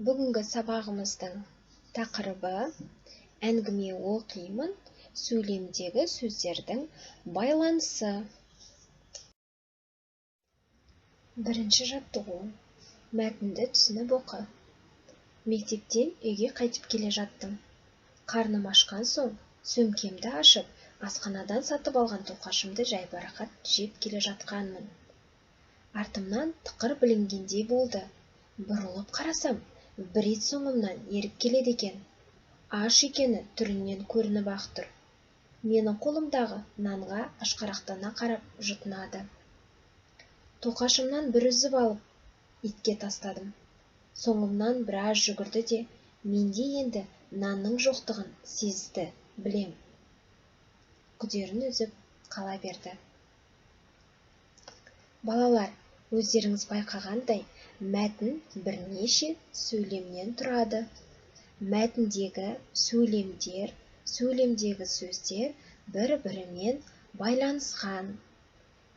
Бүгінгі сабағымыздың тақырыбы әңгіме оқимын, сөйлемдегі сөздердің байланысы. Бірінші жаттығу. Мәтінді түсініп оқы. Мектептен үйге қайтып келе жаттым. Қарным ашқан соң сөмкемді ашып, асханадан сатып алған тоқашымды жайбарақат жеп келе жатқанмын. Артымнан тықыр білінгендей болды. Бұрылып қарасам, бір ит соңымнан еріп келеді екен. Аш екені түрінен көрініп-ақ тұр. Менің қолымдағы нанға ашқарақтана қарап жұтынады. Тоқашымнан бір үзіп алып, итке тастадым. Соңымнан біраз жүгірді де, менде енді нанның жоқтығын сезді, білем. Күдерін үзіп қала берді. Балалар, өздеріңіз байқағандай, мәтін бірнеше сөйлемнен тұрады. Мәтіндегі сөйлемдер, сөйлемдегі сөздер бір-бірімен байланысқан.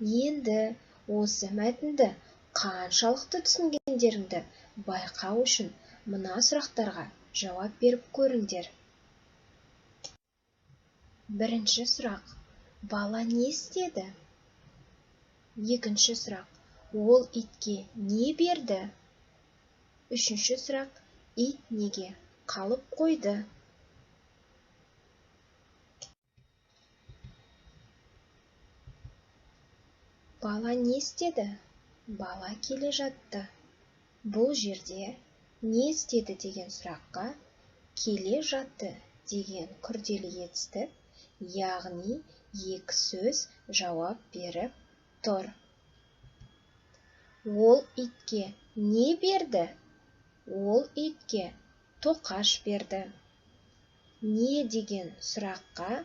Енді осы мәтінді қаншалықты түсінгендеріңді байқау үшін мына сұрақтарға жауап беріп көріңдер. Бірінші сұрақ. Бала не істеді? Екінші сұрақ. Ол итке не берді? Үшінші сұрақ. Ит неге қалып қойды? Бала не істеді? Бала келе жатты. Бұл жерде не істеді деген сұраққа келе жатты деген күрделі етістік, яғни екі сөз жауап беріп тұр. Ол итке не берді? Ол итке тоқаш берді. Не деген сұраққа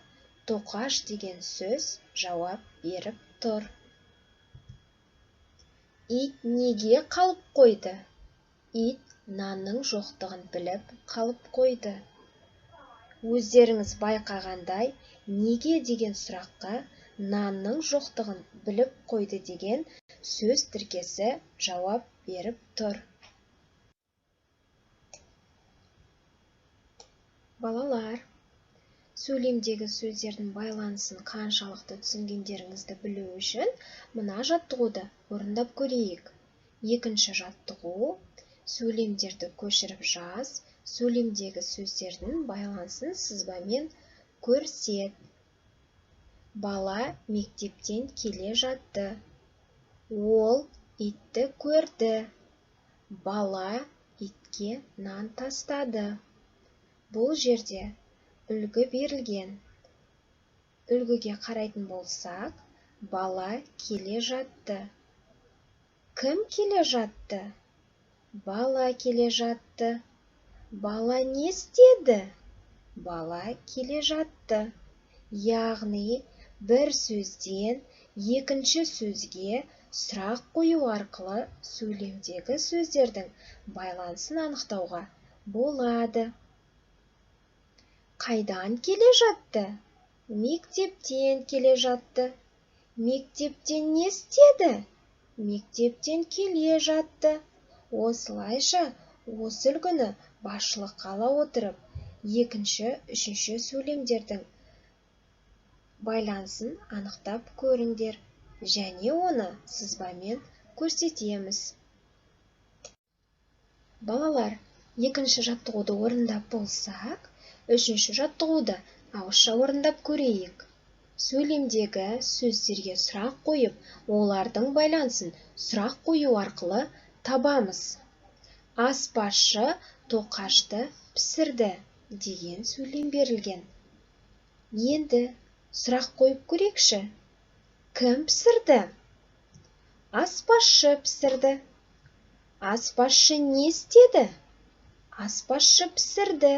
тоқаш деген сөз жауап беріп тұр. Ит неге қалып қойды? Ит нанның жоқтығын біліп қалып қойды. Өздеріңіз байқағандай, неге деген сұраққа нанның жоқтығын біліп қойды деген сөз тіркесі жауап беріп тұр. Балалар, сөйлемдегі сөздердің байланысын қаншалықты түсінгендеріңізді білу үшін мына жаттығуды орындап көрейік. Екінші жаттығу. Сөйлемдерді көшіріп жаз, сөйлемдегі сөздердің байланысын сызбамен көрсет. Бала мектептен келе жатты. Ол итті көрді. Бала итке нан тастады. Бұл жерде үлгі берілген. Үлгіге қарайтын болсақ, бала келе жатты. Кім келе жатты? Бала келе жатты. Бала не істеді? Бала келе жатты. Яғни бір сөзден екінші сөзге сұрақ қою арқылы сөйлемдегі сөздердің байланысын анықтауға болады. Қайдан келе жатты? Мектептен келе жатты. Мектептен не істеді? Мектептен келе жатты. Осылайша, осы үлгіні басшылыққа ала отырып, екінші, үшінші сөйлемдердің байланысын анықтап көріңдер және оны сызбамен көрсетеміз. Балалар, екінші жаттығуды орындап болсақ, үшінші жаттығуды ауызша орындап көрейік. Сөйлемдегі сөздерге сұрақ қойып, олардың байланысын сұрақ қою арқылы табамыз. Аспазшы тоқашты пісірді деген сөйлем берілген. Енді сұрақ қойып көрейікші. Кім пісірді? Аспазшы пісірді. Аспазшы не істеді? Аспазшы пісірді.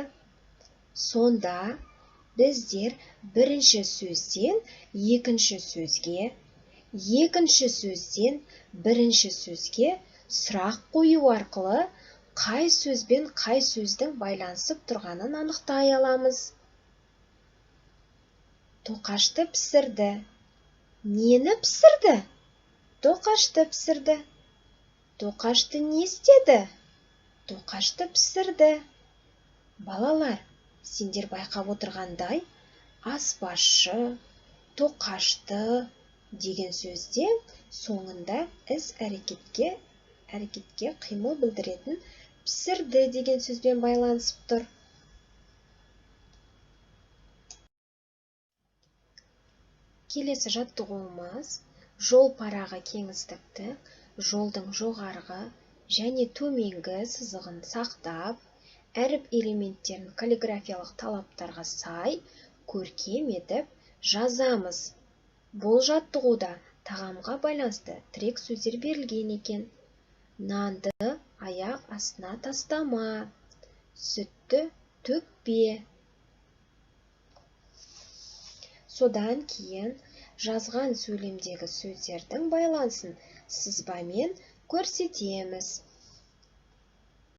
Сонда біздер бірінші сөзден екінші сөзге, екінші сөзден бірінші сөзге сұрақ қою арқылы қай сөзбен қай сөздің байланысып тұрғанын анықтай аламыз. Тоқашты пісірді. Нені пісірді? Тоқашты пісірді. Тоқашты не істеді? Тоқашты пісірді. Балалар, сендер байқап отырғандай, аспазшы, тоқашты деген сөзде соңында іс әрекетке қимыл білдіретін пісірді деген сөзбен байланысып тұр. Келесі жаттығуымыз жол парағы кеңістікті жолдың жоғарғы және төменгі сызығын сақтап, әріп элементтерін каллиграфиялық талаптарға сай көркем етіп жазамыз. Бұл жаттығуда тағамға байланысты тірек сөздер берілген екен. Нанды аяқ астына тастама, сүтті төкпе. Содан кейін жазған сөйлемдегі сөздердің байланысын сызбамен көрсетеміз.